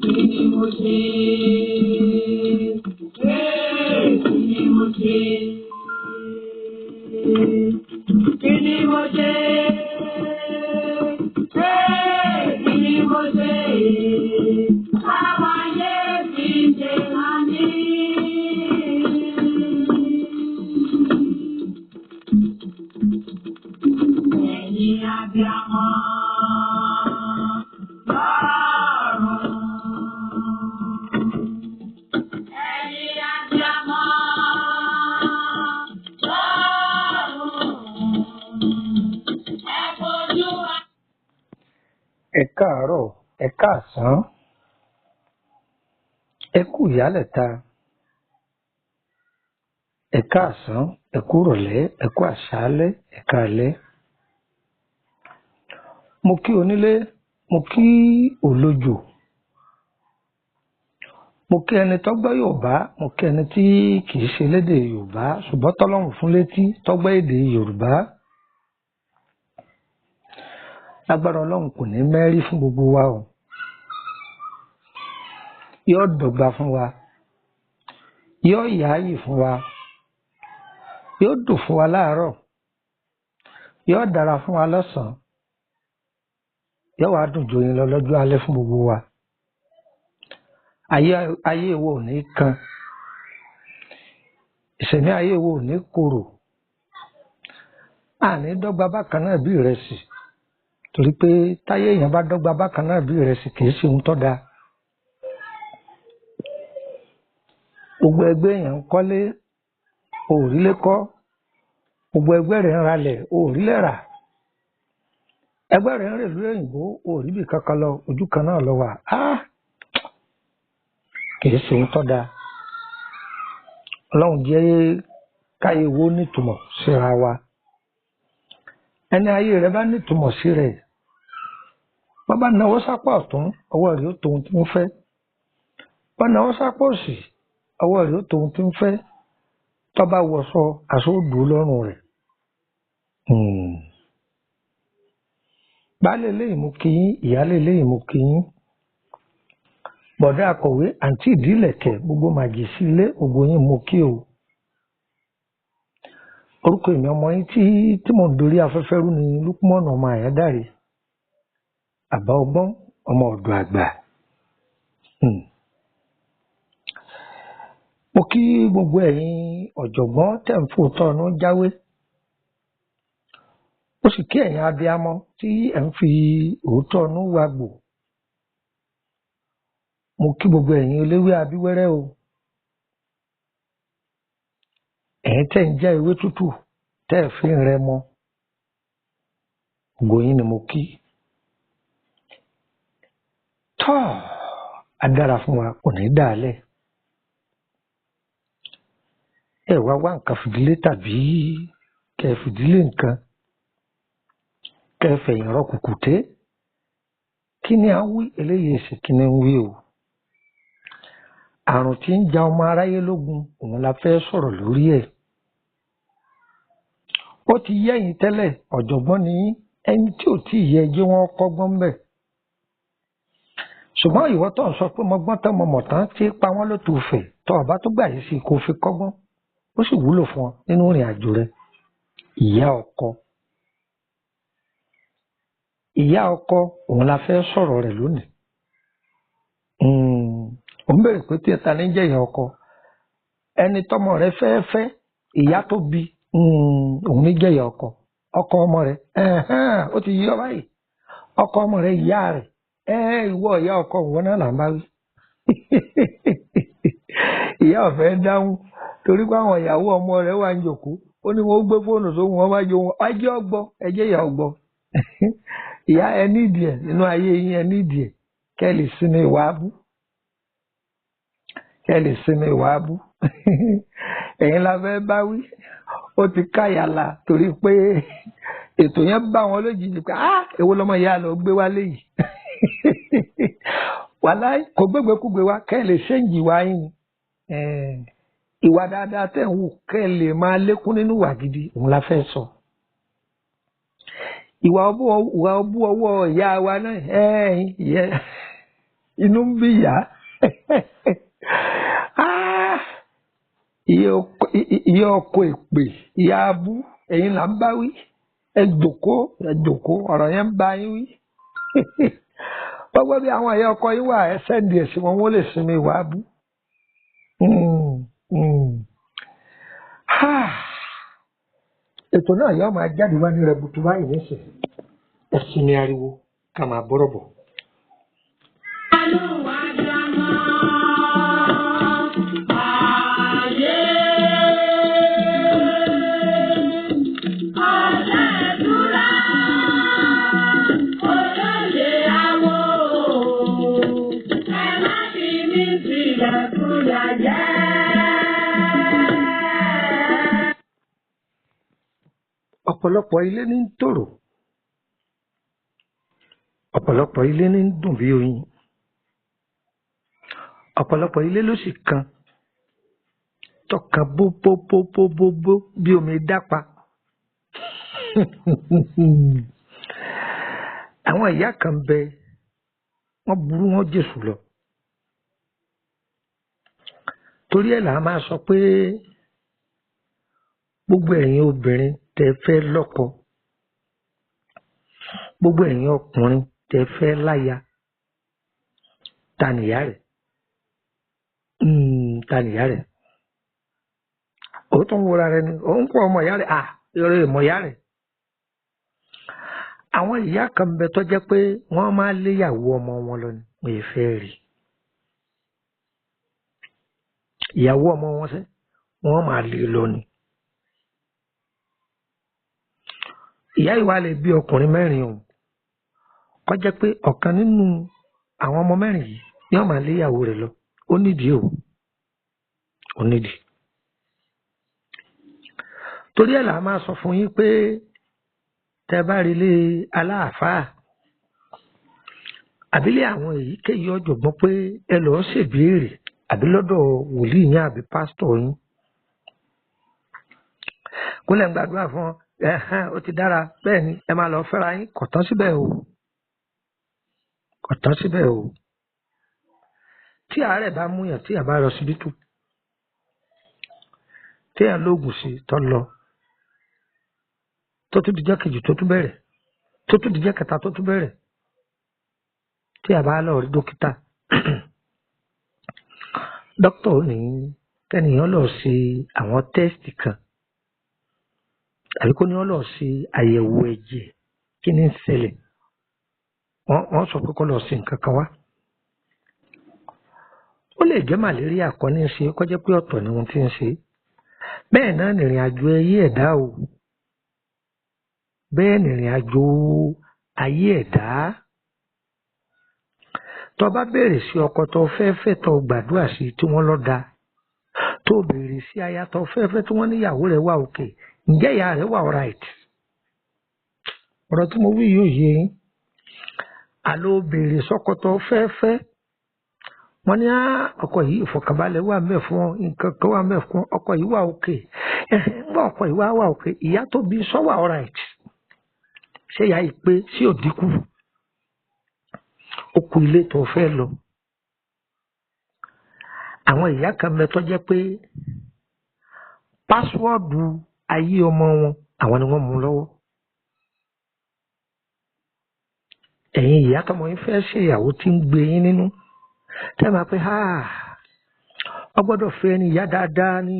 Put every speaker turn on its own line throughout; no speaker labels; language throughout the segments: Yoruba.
Kí ni mo ṣe? Ee, kí ni mo ṣe? Kí ni mo ṣe? Ee, kí ni mo ṣe? Táwọn ayé fi ṣe máa ní. Ẹ̀yin abiyamọ lọ́run. Ẹ̀yin abiyamọ lọ́run. Ẹ fojú wa.
Ẹ káàárọ̀, ẹ káàsán, ẹ kú ìyálẹ̀ta, ẹ káàsán, ẹ kú ìrọ̀lẹ́, ẹ kú àṣálẹ́, ẹ káalẹ́. Mo kí onílé, mo kí òlojò, mo kí ẹni tó gbọ́ Yorùbá, mo kí ẹni tí kìí ṣe lédè Yorùbá ṣùgbọ́n tọ́lọ́run fún létí tó gbọ́ èdè Yorùbá. Lágbára Ọlọ́run kò ní mẹ́rí fún gbogbo wa o. Yóò dọ́gba fún wa, yóò yááyì fún wa, yóò dùn fún wa láàárọ̀, yóò dára fún wa lọ́sàn-án, yóò wá dùn joyin lọ lọ́jọ́ alẹ́ fún gbogbo wa. Ayé wo ò ní kan, ìṣẹ̀mí ayé wo ò ní korò, àní dọ́gba bákan náà bí ìrẹsì, torí pé táyé èèyàn bá dọ́gba bákan náà bí ìrẹsì kìí ṣe ohun tó dáa. Gbogbo ẹgbẹ́ èèyàn ń kọ́lé, o ò rílé kọ́, gbogbo ẹgbẹ́ rẹ̀ ń ralẹ̀, o ò rílẹ̀ rà. Ẹgbẹ́ rẹ̀ ń rèlú òyìnbó, o ò ríbì kankan lọ, ojú kan náà lọ wà. Á kìí ṣe ohun tó dáa. Ọlọ́run jẹ́ káyé wo nítumọ̀ síra wa. Ẹni ayé rẹ̀ bá nítumọ̀ sí rẹ̀, bọ́ bá nawọ́ sápá ọ̀tún, ọwọ́ rẹ̀ ó tó ohun tí ń fẹ́. Bọ́ nawọ́ sápá òsì, ọwọ́ rẹ̀ ó tó ohun tí ń fẹ́. Tó bá wọṣọ, aṣọ ó dúró lọ́rùn rẹ̀. Baálé ilé yìí mo kí yín, ìyáálé ilé yìí mo kí yín. Bọ̀dá akọ̀wé, àǹtí ìdílẹ̀kẹ̀, gbogbo màjèsí ilé, gbogbo yín mo kí o. Orúkọ èmi ọmọ yín tí mò ń dorí afẹ́fẹ́ rú ni Lúkúmọ̀nù ọmọ Àyándàre, àbá ọgbọ́n, ọmọ ọ̀dọ̀ àgbà. Mo kí gbogbo ẹ̀yin ọ̀jọ̀gbọ́n tẹ̀ ń fòótọ́ ọ̀nà jáwé. Mo sì kí ẹ̀yin abiyamọ tí ẹ̀ ń fi òótọ́ ọ̀nà wagbò. Mo kí gbogbo ẹ̀yin eléwé abíwẹ́rẹ́ o. Ẹ̀yin tẹ́ ń já ewé tútù tẹ́ ẹ̀ fi ń rẹmọ. Gbogbo yín ni mo kí. Tọ́ a dára fún wa, kò ní dàálẹ̀. Ẹ wá wá nǹkan fìdílé tàbí kẹ́ ẹ fìdílé nǹkan, kẹ́ ẹ fẹ̀yìn rọ kùkùté. Kí ni à ń wí? Eléyìí sì kí ni ń wí o. Àrùn tí ń ja ọmọ aráyé lógun, òun la fẹ́ sọ̀rọ̀ lórí ẹ̀. Ó ti yé ẹ̀yin tẹ́lẹ̀, ọ̀jọ̀gbọ́n ni yín, ẹni tí ò tí ì yẹ jẹ́ wọ́n kọ́gbọ́n ńbẹ̀. Ṣùgbọ́n ìwọ tó ń sọ pé mo gbọ́n tán mo mọ̀ tán tí pa wọ́n ló tùfẹ̀, tó o bá tó gbà yìí sí kó fi kọ́gbọ́n, ó sì wúlò fún ọ nínú ìrìn àjò rẹ. Ìyá ọkọ. Ìyá ọkọ òun la fẹ́ sọ̀rọ̀ rẹ̀ lónìí. Ò ń béèrè pé tí ta ní jẹ́ ìyá ọkọ. Ẹni tọ́mọ rẹ fẹ́ fẹ́, ìyá tó bí, òun ní jẹ́ ìyá ọkọ. Ọkọ ọmọ rẹ, ó ti yí ọ báyìí. Ọkọ ọmọ rẹ, ìyá rẹ̀, ìwọ ìyá ọkọ òun náà là ń bá wí. Ìyá ọ̀fẹ́ dáhùn torí pé àwọn ìyàwó ọmọ rẹ̀ wà ń jòkó. Ó ní wọn ó gbé fóònù sóhun, wọn bá jó wọn. Ẹjẹ́ ọgbọ́, ẹjẹ́ ìyá ọgbọ́. Ìyá ẹ nídìí ẹ̀ nínú ayé yín, ẹ nídìí ẹ̀ kẹ́ ẹ lè sinmi ìwà abú. Kẹ́ ẹ lè sinmi ìwà abú. Ẹ̀yin la fẹ́ bá wí. Ó ti káyàlà torí pé ètò yẹn bá wọn lójijì pé èwo lọmọ ìyá lọ gbé wálé yìí. Wàláì kò gbégbékúgbé wá kẹ́ ẹ lè ṣéǹjì wá yín ni. Ìwà dáadáa tẹ̀ ń wù kẹ́ ẹ lè máa lékún nínú ìwà gidi òun la fẹ́ sọ. Ìwà ọbú ọwọ́ ìyá wa náà inú ń bí ìyá. Ìyá ọkọ èpè, ìyá abú, ẹ̀yin là ń bá wí. Ẹ jòkó, ẹ jòkó, ọ̀rọ̀ yẹn ń bá yín wí. Gbogbo bí àwọn ìyá ọkọ yín wà, ẹ sẹ́ndì ẹ̀sìn wọn, wọ́n lè sinmi ìwà abú. Ètò náà yóò máa jáde wá ní rẹbutu báyìí nísìnyí. Ẹ sinmi ariwo ká máa bọ́rọ̀ bọ̀. Ọ̀pọ̀lọpọ̀ ilé ní ń tòrò, ọ̀pọ̀lọpọ̀ ilé ní ń dùn bí oyin, ọ̀pọ̀lọpọ̀ ilé ló sì kan tọkàn bóbóbóbóbó bí omi dápa. Àwọn ìyá kan bẹ, wọ́n burú, wọ́n jésù lọ. Torí ẹ̀ là á máa sọ pé gbogbo ẹ̀yin obìnrin tẹ́ fẹ́ lọ́kọ, gbogbo ẹ̀yin ọkùnrin tẹ́ fẹ́ láya, ta nìyá rẹ̀? Ta nìyá rẹ̀? Ó tún wúra rẹ̀ ni, ó ń kó ọmọ ìyá rẹ̀, à eré ìmọ̀ ìyá rẹ̀. Àwọn ìyá kan bẹ tó jẹ́ pé wọ́n máa léyàwó ọmọ wọn lọ ni, wọ́n yẹ fẹ́ rí. Ìyàwó ọmọ wọn sẹ́, wọ́n máa lé lọ ni. Ìyá ìwà lè bí ọkùnrin mẹ́rin o, kó jẹ́ pé ọ̀kan nínú àwọn ọmọ mẹ́rin yìí yóò máa léyàwó rẹ̀ lọ. Ó nídìí o, ó nídìí. Torí ẹ̀ là á máa sọ fún yín pé tẹ́ bá rí ilé aláàfáà àbílẹ̀ àwọn èyíkéyìí ọ̀jọ̀gbọ́n pé ẹ lọ́ọ́ ṣèbéèrè àbí lọ́dọ̀ wòlíì yín àbí pásítọ̀ yín. Kúnlẹ̀ ń gbàdúrà fún ọ, ẹ̀hán ó ti dára, bẹ́ẹ̀ ni ẹ máa lọ fẹ́ra yín, kò tán síbẹ̀ o, kò tán síbẹ̀ o. Tí àárẹ̀ bá múyàn, tí àbá lọ síbítù, téèyàn lóògùn sí tó lọ, tó tún dijọ́ kejì tó tún bẹ̀rẹ̀, tó tún dijọ́ kẹta tó tún bẹ̀rẹ̀, tí a bá lọ rí dókítà, dókítà ò ní kẹ́nìyàn lọ ṣe àwọn tẹ́sítì kan, àbí kó ní wọ́n lọ ṣe àyẹ̀wò ẹ̀jẹ̀, kí ni ń ṣẹlẹ̀. Wọ́n sọ pé kó lọ ṣe nǹkan kan wá. Ó lè jẹ́ màlẹ́ríà kọ́ ní í ṣe, kó jẹ́ pé ọ̀tọ̀ ni wọ́n ti ń ṣe. Bẹ́ẹ̀ náà nìrìn àjò ayé ẹ̀dá o. Bẹ́ẹ̀ nìrìn àjò ayé ẹ̀dá. Tó bá béèrè sí ọkọ tó fẹ́ fẹ́ tó gbàdúrà sí tí wọ́n lọ da, tó béèrè sí aya tó fẹ́ fẹ́ tí wọ́n níyàwó rẹ̀ wà òkè, ǹjẹ́ ìyá rẹ̀ wà alright? Ọ̀rọ̀ tí mo wí yóò yé yín. Àló béèrè sọ́kọ tó fẹ́ fẹ́, wọ́n ní ọkọ yìí ìfọ̀kànbalẹ̀ wà mẹ́ fún ọ, nǹkan kan wà mẹ́ fún ọ, ọkọ yìí wà òkè. Ńgbà ọkọ yìí wà òkè, ìyá tó bí sọ wà alright. Ṣé ìyá yìí pé sí òdínkù? Ó kú ilé tó fẹ́ lọ. Àwọn ìyá kan bẹ tó jẹ́ pé pásíwọ́ọ̀dù ayé ọmọ wọn, àwọn ni wọ́n mú lọ́wọ́. Ẹ̀yin ìyá tọmọ yín fẹ́ ṣe ìyàwó tí ń gbé yín nínú, tẹ́ máa pé ọ gbọ́dọ̀ fẹ́ ẹni ìyá dáadáa ni,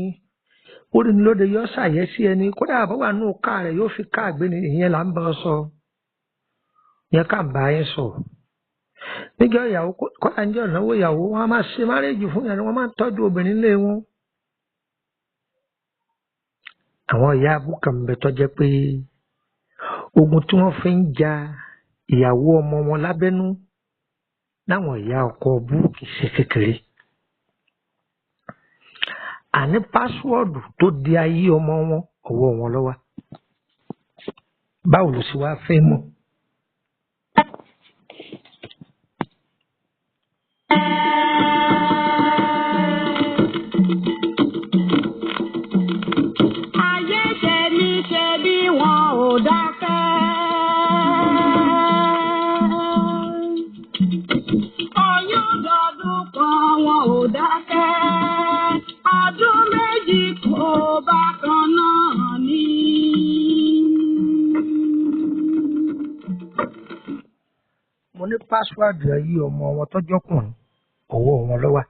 orí ni lóde yóò ṣàyẹ́sí ẹni, kódà àbọ̀wà nù ká rẹ̀ yóò fi ká àgbé ni. Ìyẹn là ń bá ọ sọ, ìyẹn ká ń bá yín sọ. Níjọ́ ìyàwó, kódà níjọ́ ìnáwó ìyàwó, wọ́n á máa ṣe márèjì fún yẹn, wọ́n máa ń tọ́jú obìnrin lé wọn. Àwọn ìyá abúkà ń bẹ tó jẹ́ pé ogun tí wọ́n fi ń ja ìyàwó ọmọ wọn lábẹ́nú láwọn ìyá ọkọ bú kì í ṣe kékeré. Àní pásíwọ́ọ̀dù tó di ayé ọmọ wọn, ọwọ́ wọn ló wà. Báwo ló ṣe wá fẹ́ mọ̀? pásíwáàdì ayé ọmọ wọn tọ́jọ́kùnrin ọwọ́ wọn ló wà.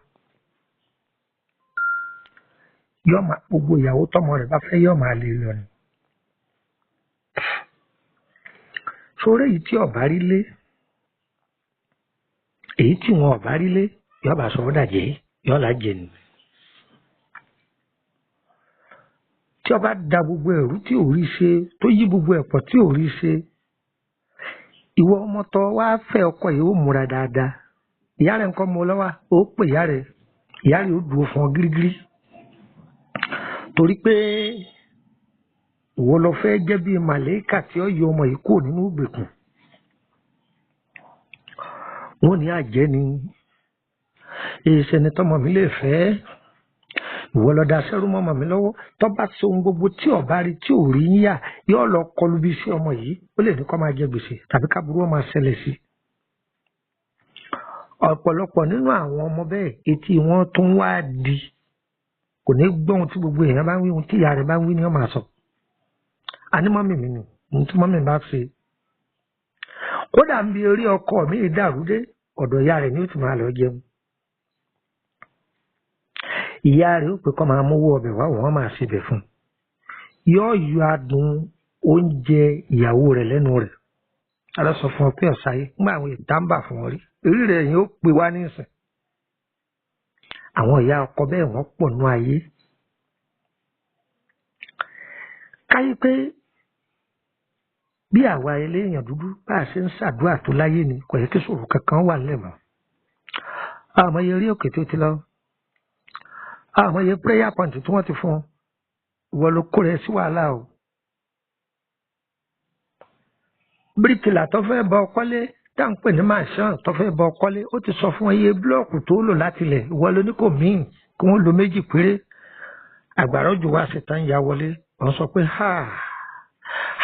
Yóò máa gbogbo ìyàwó tọmọ rẹ̀ bá fẹ́ yóò máa lè lọ ni. Sórí èyí tí ọba rí lé, èyí tí wọn ọba rí lé, yóò bá sọ ọ́ dàjẹ́, yóò là jẹ ni. Tí ọba da gbogbo ẹ̀rú tí ò rí ṣe, tó yí gbogbo ẹ̀pọ̀ tí ò rí ṣe, ìwọ ọmọ tó wá fẹ́ ọkọ yìí ó múra dáadáa. Ìyá rẹ̀ nǹkan mọ lọ́wọ́, ó pè ìyá rẹ̀, ìyá rẹ̀ ó dúró fún ọ gírígírí. Torí pé ìwọ lọ fẹ́ jẹ́ bíi màlẹ́kà tí ó yọ ọmọ yìí kúrò nínú ìgbèkùn. Wọ́n ní àjẹ́ ni, èsì ẹni tọmọ mi lè fẹ́. Ìwọ lọ da sẹ́rú mọ́mọ́ mi lọ́wọ́. Tó bá ṣe ohun gbogbo tí ọba rí tí ò rí ń yà, yóò lọ kọlu bí sí ọmọ yìí. Ó lè ní kó máa jẹ gbèsè tàbí káburú ó máa ṣẹlẹ̀ sí i. Ọ̀pọ̀lọpọ̀ nínú àwọn ọmọ bẹ́ẹ̀ etí wọn tún wá di. Kò ní gbọ́ ohun tí gbogbo èèyàn bá ń wí, ohun tí ìyá rẹ̀ bá ń wí ni wọ́n máa sọ. Àní mọ́mì mi ni, ohun tí mọ́mì bá ṣe. Kódà ń bi orí ọkọ mi dàrú dé, ọ̀dọ̀ ìyá rẹ̀ ni ó ti máa lọ jẹun. Ìyá rẹ̀ ó pè kó máa mówó ọbẹ̀ wá, wọ́n máa ṣebẹ̀ fún un. Yóò yọ adùn oúnjẹ ìyàwó rẹ̀ lẹ́nu rẹ̀. Alọ́ sọ fún ọ pé ọ̀sáyé, nígbà àwọn ìta ń bà fún ọ rí. Orí rẹ̀ yẹn ó pè wá nísìn. Àwọn ìyá ọkọ bẹ́ẹ̀ wọ́n pọ̀ nú ayé. Káyé pé bí àwa eléèyàn dúdú bá a ṣe ń ṣàdúrà tó láyé ni, kò yẹ kí ṣòro kankan wà nílẹ̀ mọ́. Àmọ́ iye orí òkè tó ti lọ. Àmọ́ iye prayer point tí wọ́n ti fún ọ. Ìwọ ló kó rẹ sí wàhálà o. Bíríkìlà tó fẹ́ bọ kọ́lé tá à ń pè ní mansion tó fẹ́ bọ kọ́lé, ó ti sọ fún iye búlọ́ọ̀kù tó lò láti lẹ̀. Ìwọ ló ní kò míì kí wọ́n lo méjì péré. Àgbàrá òjò wá ṣe tán ya wọlé. Wọ́n sọ pé ha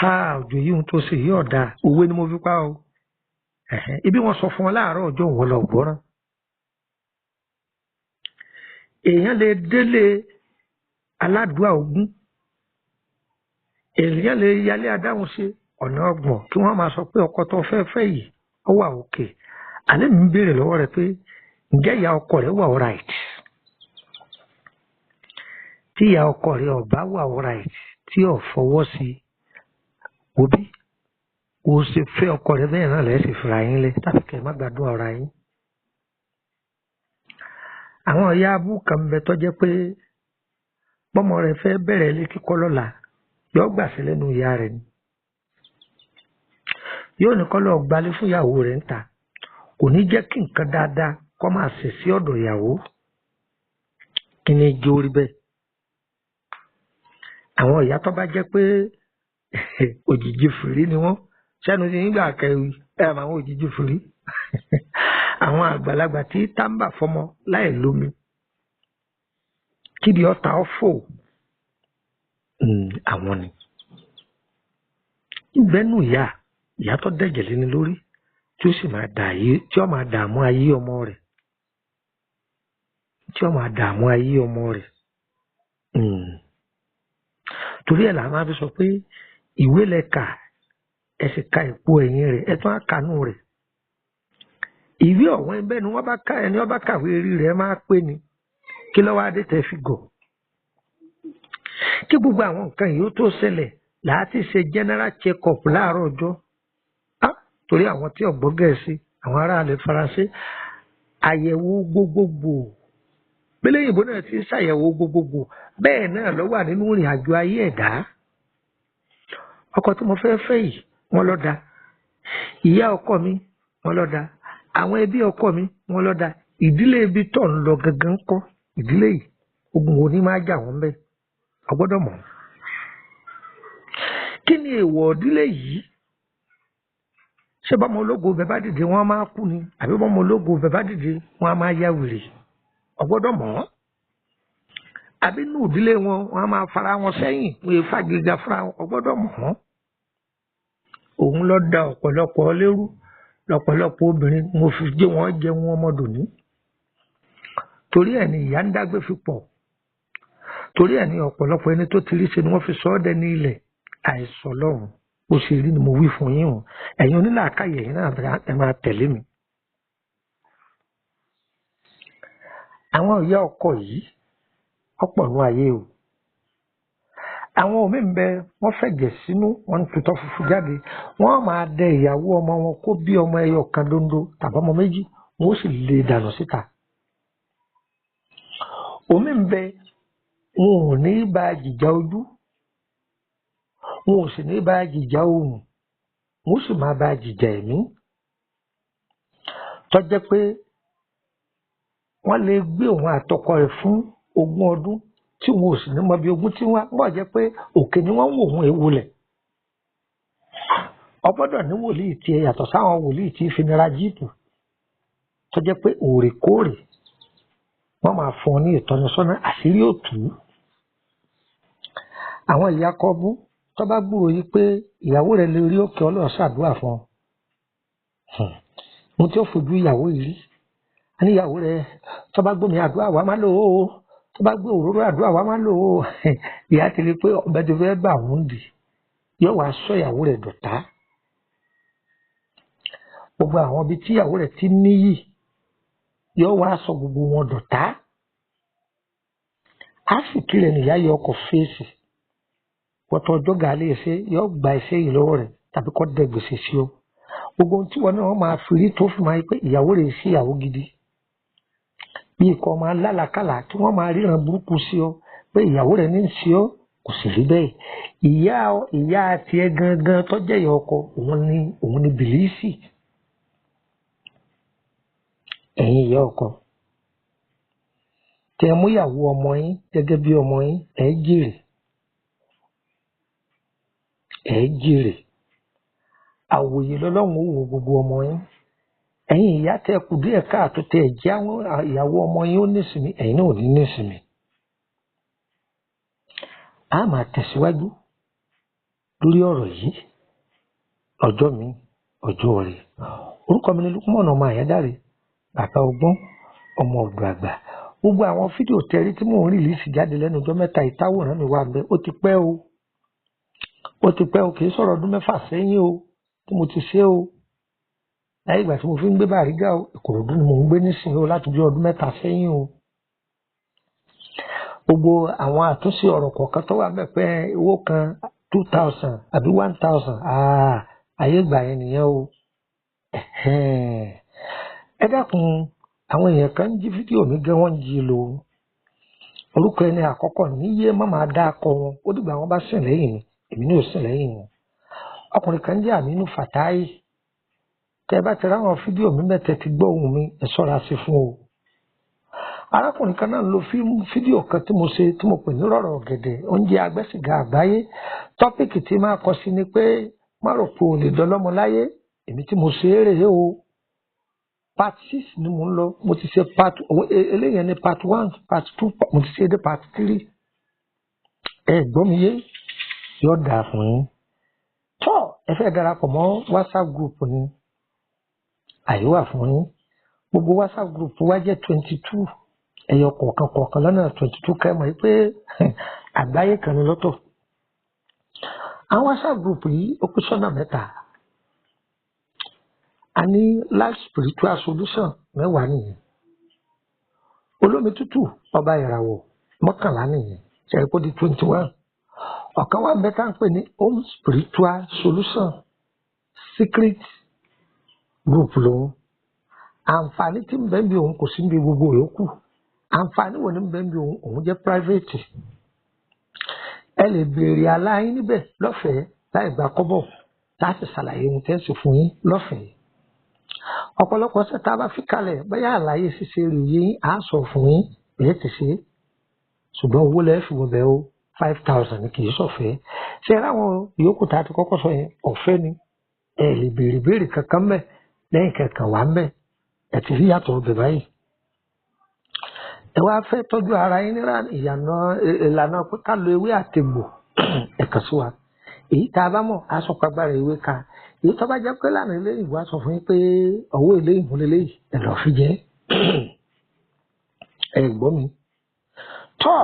ha òjò yìí ohun tó ṣe yìí ọ̀dà òwe ni mo fi pa o. Ibi wọ́n sọ fún ọ láàárọ̀ ọjọ́ òun lọ gbọ́ràn. Èèyàn lè délé aládùúgbò ogún, èèyàn lè yálé adáhùn ṣe ọ̀nà ọgbọ̀n kí wọ́n máa sọ pé ọkọ tó fẹ́ fẹ́ yìí ó wà òkè. Àlẹ́ mi ń béèrè lọ́wọ́ rẹ pé ǹjẹ́ ìyá ọkọ rẹ wà alright? Tí ìyá ọkọ rẹ ò bá wà alright, tí ò fọwọ́ sí i, òbí o ṣe fẹ́ ọkọ rẹ bẹ́ẹ̀ náà lẹ́sìn fúnra yín lé tàbí kẹ́ ẹ má gbádùn ara yín. Àwọn ìyá abú kan ń bẹ tó jẹ́ pé bọ́mọ rẹ̀ fẹ́ bẹ̀rẹ̀ ilé kíkọ́ lọ́la, yóò gbàṣẹ lẹ́nu ìyá rẹ̀ ni. Yóò ní kó lọ gbalé fún ìyàwó rẹ̀ ńta. Kò ní jẹ́ kí nǹkan dáadáa kó máa ṣe sí ọ̀dọ̀ ìyàwó. Kí ni jẹ́ orí bẹ́ẹ̀? Àwọn ìyá tó bá jẹ́ pé òjìji fìrí ni wọ́n. Sẹ́nu ti nígbà kẹrin ẹ̀ máa ń òjìji fìrí. Àwọn àgbàlagbà tí táǹbà fọmọ láì lómi. Kíbi ọ̀tá ọ̀fọ̀ àwọn ni. Ìgbẹ́nu ìyá, ìyá tó dẹ̀jẹ̀ léni lórí tí ó sì máa dà ayé, tí ó máa dààmú ayé ọmọ rẹ̀. Tí ó máa dààmú ayé ọmọ rẹ̀. Torí ẹ̀ là máa fi sọ pé ìwé lẹ kà, ẹ sì ka ìpo ẹ̀yìn rẹ̀, ẹ tún á kànú rẹ̀. Ìwé ọ̀wọ́n ẹgbẹ́ ni wọ́n bá ká ẹni wọ́n bá kàwé rí rẹ̀ máa pé ni. Kí ló wá dé tẹ́ fi gọ̀? Kí gbogbo àwọn nǹkan yìí ó tó ṣẹlẹ̀ láti ṣe general check up láàárọ̀ ọjọ́. Torí àwọn tí ò gbọ́ Gẹ̀ẹ́sì, àwọn aráàlú Faransé, àyẹ̀wò gbogbogbò. Bílẹ̀ òyìnbó náà ti ń ṣàyẹ̀wò gbogbogbò. Bẹ́ẹ̀ náà ló wà nínú ìrìn àjò ayé ẹ̀dá. Ọkọ tí mo fẹ́ fẹ́ yìí, wọ́n ló da. Ìyá ọkọ mi, wọ́n ló da. Àwọn ẹbí ọkọ mi, wọ́n ló da. Ìdílé ibi tó ń lọ gangan kọ́. Ìdílé yìí, ogun wo ni máa jà wọ́n bẹ́ẹ̀? A gbọ́dọ̀ mọ̀. Kí ni èèwọ̀ ìdílé yìí? Ṣé bọ́mọ ológo bẹ́ẹ̀ bá dìde wọ́n á máa kú ni? Àbí bọ́mọ ológo bẹ́ẹ̀ bá dìde wọ́n á máa ya wèrè? A gbọ́dọ̀ mọ̀. Àbí inú ìdílé wọn, wọ́n á máa fara wọn sẹ́yìn, wọ́n yẹ fàgíga fúnra wọn. A gbọ́dọ̀ mọ̀. Òun ló da ọ̀pọ̀lọpọ̀ lérú, lọ́pọ̀lọpọ̀ obìnrin mo fi jẹ́ wọ́n jẹun ọmọdé ní. Torí ẹ̀ ni ìyá ń dágbé fi pọ̀. Torí ẹ̀ ni ọ̀pọ̀lọpọ̀ ẹni tó ti rí ṣe ni wọ́n fi sọ ọ́ dẹni ilẹ̀. Àìsàn lọ́run. Bó ṣe rí ni mo wí fún yín o. Ẹ̀yin onílàákàyè ẹ̀yin náà ẹ máa tẹ̀lé mi. Àwọn ìyá ọkọ yìí ọ̀pọ̀ nù ayé o. Àwọn òmíì ń bẹ, wọ́n fẹ̀jẹ̀ sínú, wọ́n ń tutọ́ funfun jáde, wọ́n máa dẹ ìyàwó ọmọ wọn kó bí ọmọ ẹyọ kan dondo tàbí ọmọ méjì, wọ́n ó sì lè dànù síta. Òmíì ń bẹ, wọn ò ní bá jìjà ojú, wọn ò sì ní bá jìjà ohùn, wọn ó sì máa bá jìjà ẹ̀mí. Tó jẹ́ pé wọ́n lè gbé òun àtọkọ rẹ̀ fún ogún ọdún tí wọn ò sì ní mọ bí ogún tí wọ́n bọ̀ jẹ́ pé òkè ni wọ́n ń wò wọ́n ewu lẹ̀. Ọgbọ́dọ̀ ní wòlíì tiẹ̀ yàtọ̀ sáwọn wòlíì tí finira jíìpù, tó jẹ́ pé òrèkóòrè wọ́n máa fún ọ ní ìtọ́nisọ́nà, àṣírí òtú. Àwọn ìyá kọbú tó bá gbúròó yìí pé ìyàwó rẹ̀ lè rí òkè Ọlọ́run ṣàdúrà fún ọ. Mo tí ó fojú ìyàwó yìí rí. A ní ìyàwó rẹ̀ tó bá gbómi àdúrà wá má lò ó, tó bá gbé òróró àdúrà wá má lò ó. Ìyá ti rí i pé ọbẹ̀ tó fẹ́ bà wọ́n dì, yóò wá sọ ìyàwó rẹ̀ dọ̀tá. Gbogbo àwọn ibi tí ìyàwó rẹ̀ ti níyì, yóò wá sọ gbogbo wọn dọ̀tá. Àsìkí rẹ̀ nìyá yọ ọkọ̀ fèsì. Wọ́tọ̀ ọjọ́ gà lè ṣe, yóò gba iṣẹ́ yìí lọ́wọ́ rẹ̀ tàbí kó dẹ gbèsè sí ọ. Gbogbo ohun tí wọn náà máa fi rí tó fi máa yí pé ìyàwó rẹ̀ sí ìyàwó gidi. Bí ikọ̀ máa lálàkàlà tí wọ́n máa ríran burúkú sí ọ pé ìyàwó rẹ̀ ní í ṣe ọ́, kò sì rí bẹ́ẹ̀. Ìyá tiẹ̀ gangan tó jẹ́ ìyá ọkọ, òun ni bìlísì. Ẹ̀yin ìyá ọkọ, tẹ mú ìyàwó ọmọ yín gẹ́gẹ́ bí ọmọ yín, ẹ jèrè. Ẹ jèrè. Àwòyè lọ́lọ́run ó wo gbogbo ọmọ yín. Ẹ̀yin ìyá tẹ kù díẹ̀ káàtó tẹ jẹ́ àwọn ìyàwó ọmọ yín ó nísinmi, ẹ̀yin náà ò ní nísinmi. A máa tẹ̀síwájú lórí ọ̀rọ̀ yìí ọjọ́ mi, ọjọ́ rẹ̀. Orúkọ mi ni Lukman ọmọ Àyádáre, bàbá ọgbọ́n, ọmọ ọ̀dọ̀ àgbà. Gbogbo àwọn fídíò tẹrí tí mò ń rìlíìsì jáde lẹ́nu ọjọ́ mẹ́ta ìtawòrán mi wà ń bẹ, ó ti pẹ́ o. Ó ti pẹ́ o, kì í sọ̀rọ̀ ọdún mẹ́fà sẹ́yìn o tí mo ti ṣe o. Láyé ìgbà tí mo fi ń gbé Bàrígà o, Ìkòròdú ni mò ń gbé nísìnyí o láti bí ọdún mẹ́ta sẹ́yìn o. Gbogbo àwọn àtúnṣe ọ̀rọ̀ kọ̀ọ̀kan tó wà ń bẹ̀ pé owó kan 2000 àbí 1000, ayé ìgbà yẹn nìyẹn o. Ẹ dákun, àwọn èèyàn kan ń jí fídíò mi gan, wọ́n ń jí lò. Orúkọ ẹni àkọ́kọ́ níyé má máa dá akọ wọn, ó dìgbà wọn bá sìn lẹ́yìn mi, èmi náà ò sìn lẹ́yìn wọn. Ọkùnrin kan jẹ́ Aminu Fatai. Tẹ bá ti ráwọn fídíò mi mẹ́tẹ̀ ti gbọ́ ohùn mi, ẹ ṣọ́ra sí fún o. Arákùnrin kan náà lo fídíò kan tí mo ṣe tí mo pè ní rọ̀rọ̀ ọ̀gẹ̀dẹ̀, oúnjẹ agbẹ́sìgà àgbáyé. Tọ́pìkì tí máa kọ sí ni pé má rò pé o lè dọlọ́mọ láyé, èmi tí mo ṣe é rèé o. Part 6 ni mò ń lọ, mo ti ṣe part eléyẹn ní part 1, part 2, mo ti ṣe dé part 3. Ẹ gbọ́ mi yé, yóò dáa fún yín. Tọ́ ẹ fẹ́ darapọ̀ mọ́ WhatsApp group ni, àyè wà fún yín. Gbogbo WhatsApp group wa jẹ́ 22, ẹyọ kọ̀ọ̀kan kọ̀ọ̀kan lọ́nà 22 kẹ́ mọ̀ pé àgbáyé kan ni lọ́tọ̀. Àwọn WhatsApp group yìí ó pín sọ́nà mẹ́ta. A ní life spiritual solution mẹ́wàá nìyẹn. Olómi tútù ọba ìràwọ̀ 11 nìyẹn, ṣe é kó di 21. Ọ̀kan wà mẹ́ta ń pè ní home spiritual solution secret group lòun. Àǹfààní tí ń bẹ ń bí òun kò sí ń bí gbogbo yòókù. Àǹfààní wo ni ń bẹ ń bí òun? Òun jẹ́ private. Ẹ lè béèrè àlá yín níbẹ̀ lọ́fẹ̀ẹ́ láì gba kọ́bọ̀, láti ṣàlàyé ohun tẹ́ ń ṣe fún yín lọ́fẹ̀ẹ́. Ọ̀pọ̀lọpọ̀ ṣẹ́ tá a bá fi kalẹ̀ bóyá àlàyé ṣíṣe rè yín á sọ fún yín èyí ti ṣe. Ṣùgbọ́n owó lẹ́ fi wọbẹ̀ o, 5000 ni, kì í ṣọ̀fẹ́. Ṣé ráwọn yòókù tá a ti kọ́kọ́ sọ yẹn ọ̀fẹ́ ni? Ẹ lè béèrè béèrè kankan mẹ́ lẹ́yìn kankan wà mẹ́, ẹ ti rí yàtọ̀ ọbẹ̀ báyìí. Ẹ wá fẹ́ tọ́jú ara yín nílànà ìlànà pé ká lo ewé àtegbò, ẹ kàn sí wa. Èyí tá a bá mọ̀ á sọ pàgbára ewé ká. Èyí tó bá jẹ́ pé lánàá ilé ìwà sọ fún yín pé ọwọ́ ilé ìmúlélẹ́ yìí ẹ lọ́ọ́ fi jẹ́. Ẹ gbọ́ mi. Tọ́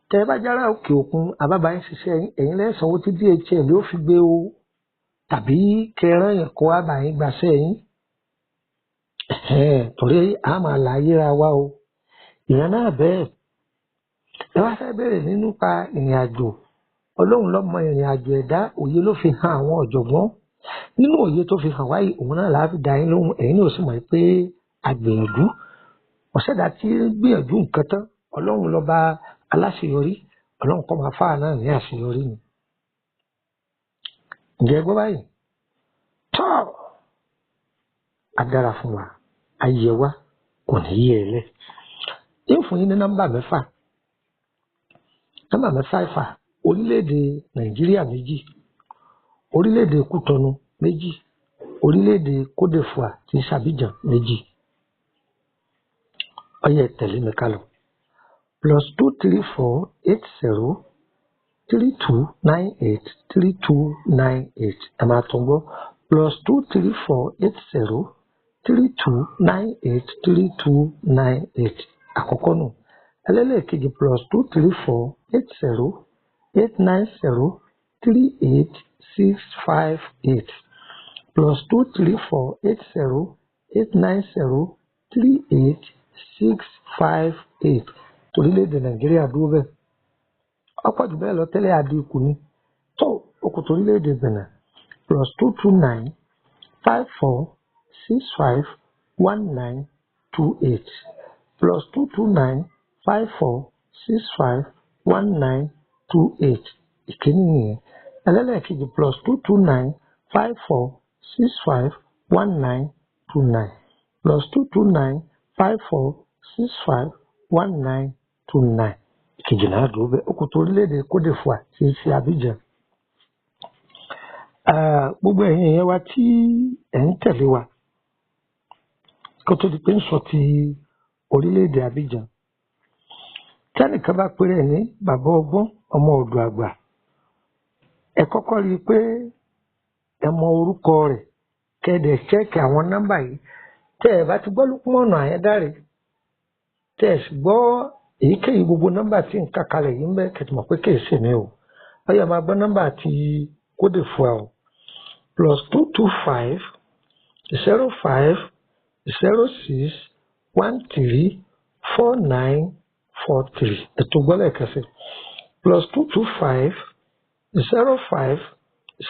tẹ bá jára òkè òkun àbábá yín ṣiṣẹ́ yín, ẹ̀yin lẹ́sàn owó tí DHL ó fi gbé o, tàbí kẹrán yẹn kó wá bá yín gbaṣẹ́ yín. Torí a máa là yíra wa o. Ìyẹn náà bẹ́ẹ̀. Ẹ wá fẹ́ bẹ̀rẹ̀ nínú pa ìrìn àjò. Ọlọ́run ló mọ ìrìn àjò ẹ̀dá, òye ló fi hàn àwọn ọ̀jọ̀gbọ́n. Nínú òye tó fi hàn wáyé, òun náà láà fi dá yín lóhùn. Ẹ̀yin náà sì mọ̀ pé a gbìyànjú. Ọ̀sẹ̀dá tí ń gbìyànjú nǹkan tán, Ọlọ́run lọ́ba aláṣeyọrí. Ọlọ́run kọ́ máa fáà náà ní àṣeyọrí ni. Ǹjẹ́ ẹ gbọ́ báyìí? Tọ́ a dára fún wa, ayé wa kò ní yé ẹ lẹ̀. Ń fún yín ní nọ́mbà mẹ́fà. Nọ́mbà mẹ́fà ìfà orílẹ̀-èdè Nàìjíríà méjì, orílẹ̀-èdè Kútọ̀nù méjì, orílẹ̀-èdè Kódèfùà tí Sàbíjàn méjì. Ó yá tẹ̀lé mi ká lọ. +234 80 32 98 32 98. Ẹ máa tún gbọ́ +234 80 32 98 32 98. Àkọ́kọ́ nù. Ẹlẹ́lẹ́ẹ̀kejì +234 80 890 38 658. +234 80 890 38 658. Torílẹ̀-èdè Nàìjíríà dúró bẹ́ẹ̀. Ọ̀pọ̀ jù bẹ́ẹ̀ lọ tẹ́lẹ̀ adínkù ni. Tó okùn torílẹ̀-èdè Benin +229 54 65 19 28. +229 54 65 19 28. Ìkíní nìyẹn. Ẹlẹ́lẹ́ẹ̀kejì +229 54 65 19 29. +229 54 65 19 29. Ìkejì náà dúró bẹ́ẹ̀. Okùn torílẹ̀-èdè Kódèfùà tí í ṣe Abidjan. Gbogbo ẹ̀yin èèyàn wa tí ẹ̀ ń tẹ̀lé wa kó tó di pé ń sọ ti orílẹ̀-èdè Abidjan. Tẹ́nìkan bá péré ní bàbá ọgbọ́n ọmọ ọ̀dọ̀ àgbà, ẹ kọ́kọ́ rí i pé ẹ mọ orúkọ rẹ̀ kẹ́ẹ̀dẹ̀ ṣẹ́ẹ̀kì àwọn nọ́mbà yìí. Tẹ́ ẹ bá ti gbọ́ Lúkúmọ̀nù Àyándárè, tẹ́ ẹ sì gbọ́ èyíkéyìí gbogbo nọ́mbà tí ń kà kalẹ̀ yìí ń bẹ, kẹ́ ti mọ̀ pé kìí ṣèmi o. Ó yá máa gbọ́ nọ́mbà ti Kódèfùà o. +225 05 06 13 49 43. Ètò gbọ́lẹ̀ kẹsì. +225 05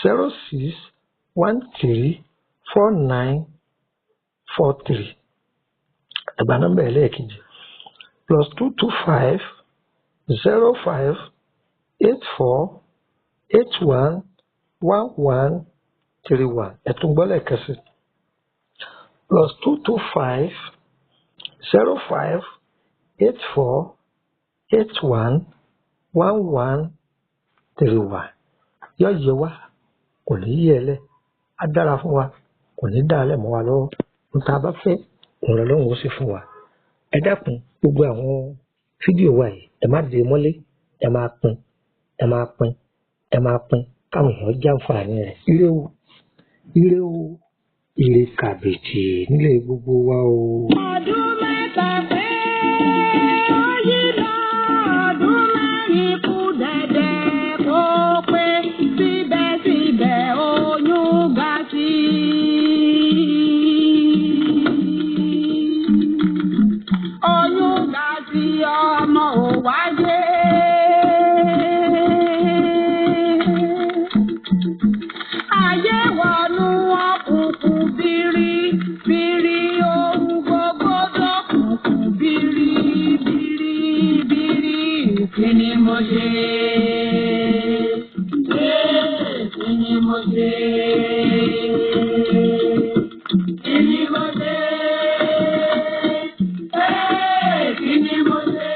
06 13 49 43. Ẹ̀gbà nọ́mbà ẹlẹ́ẹ̀kejì. +225 05 84 81 11 31. Ẹ̀tún gbọ́lẹ̀ kẹsì. +225 05 84 81 11 31. Yọ yẹ wá, kò ní yẹ ẹ lẹ̀. Á dára fún wa, kò ní dá alẹ́ mọ́ wa lọ́wọ́. Ohun tá a bá fẹ́, òun lọ́lọ́run ó sì fún wa. Ẹ dákun gbogbo àwọn fídíò wa yìí, ẹ má dé mọ́lé, ẹ máa pín, ẹ máa pín, ẹ máa pín káwọn èèyàn jàǹfààní rẹ̀. Ire o, ire o, ire kàbìtì nílé gbogbo wa o.
Ọdún mẹ́ta pé ó yí lọ, ọdún mẹ́rin kù dẹ̀dẹ̀ kó pé síbẹ̀síbẹ̀ oyún ga sí i. Oyún ga sí ọmọ ò wáyé. Ayé wọnú òkùnkùn bírí bírí ohun gbogbo dọ́kùnkùn bírí bírí bírí. Kí ni mo ṣe? Kí ni mo ṣe? Kí ni mo ṣe? Kí ni mo ṣe?